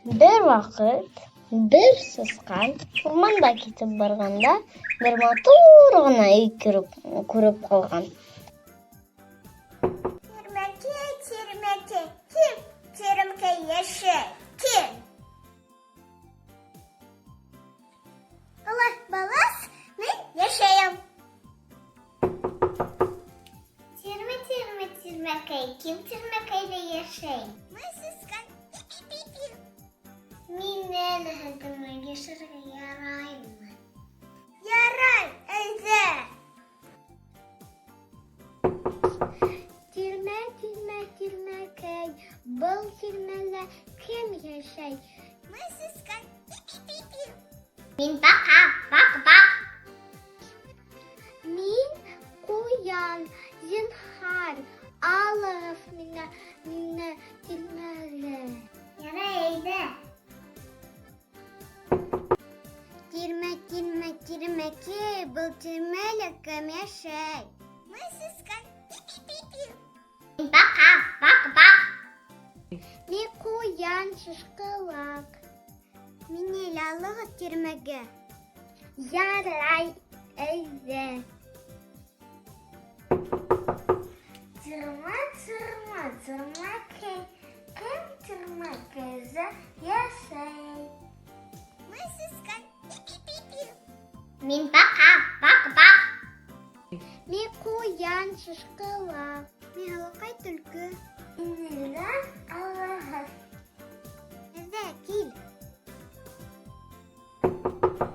Бер ваҡыт бер сысҡан урманда китеп барғанда бер матур ғына өй күреп, күреп ҡалған. Тирмәкәй, тирмәкәй, кем тирмәкәй йәшәй, кем? Алай балас, мин йәшәйем. Тирмә, тирмә, тирмәкәй, кем тирмәкәйҙә йәшәй? Мин сысҡан, пи-пи-пи. Минән һеҙҙең йәшәргә яраймы? Ярай, әйҙә. Тирмә, тирмә, тирмәкәй, был тирмәлә кем йәшәй? Мин сысҡан, пи-пи-пи. Мин баҡа, баҡ-баҡ. Мин ҡуян, зинһар, алығыҙ мине, мине тирмәгә. Ярай, әйҙә. Тирмә, тирмә, тирмәкәй, был тирмәлә кем йәшәй? Мин сысҡан, пи-пи-пи. Мин баҡа, баҡ-баҡ. Мин ҡуян, шышҡылаҡ. Мине лә алығыҙ тирмәгә. Ярай, әйҙә. Тирмә, тирмә, тирмәкәй, кем тирмәкәйҙә йәшәй? Мин сысҡан, пи-пи-пи. Мин баҡа, баҡ-баҡ. Мин ҡуян, шышҡылаҡ. Мин һылыуҡай төлкө. Мине лә алығыҙ. Әйҙә, кил.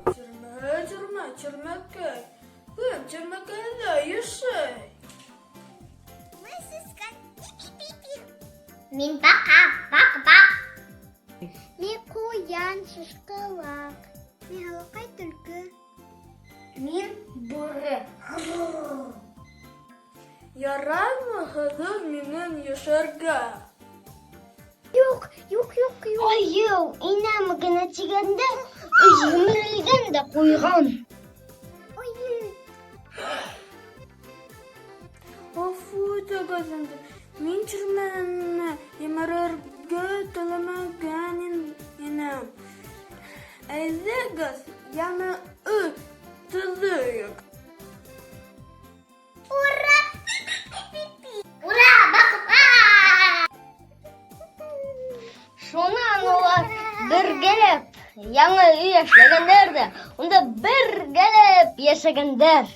Тирмә, тирмә, тирмәкәй, кем тирмәкәйҙә йәшәй? Мин сысҡан, пи-пи-пи. Мин баҡа, баҡ-баҡ. Мин ҡуян, шышҡылаҡ. Мин һылыуҡай төлкө. Мин бүре. Яраймы һеҙҙең минән йәшәргә? Юҡ, юҡ, юҡ, юҡ. Айыу, инәм генә тигәндә, өй емерелгән дә ҡуйған. Ғәфү итегеҙ инде, мин тирмәне емерергә теләмәгән инем. Әйҙәгеҙ, яңы өй төҙөйөк. Ура! Ура! Баҡ-баҡ! Шунан улар бергәләп яңы өй эшләгәндәр ҙә, унда бергәләп йәшәгәндәр.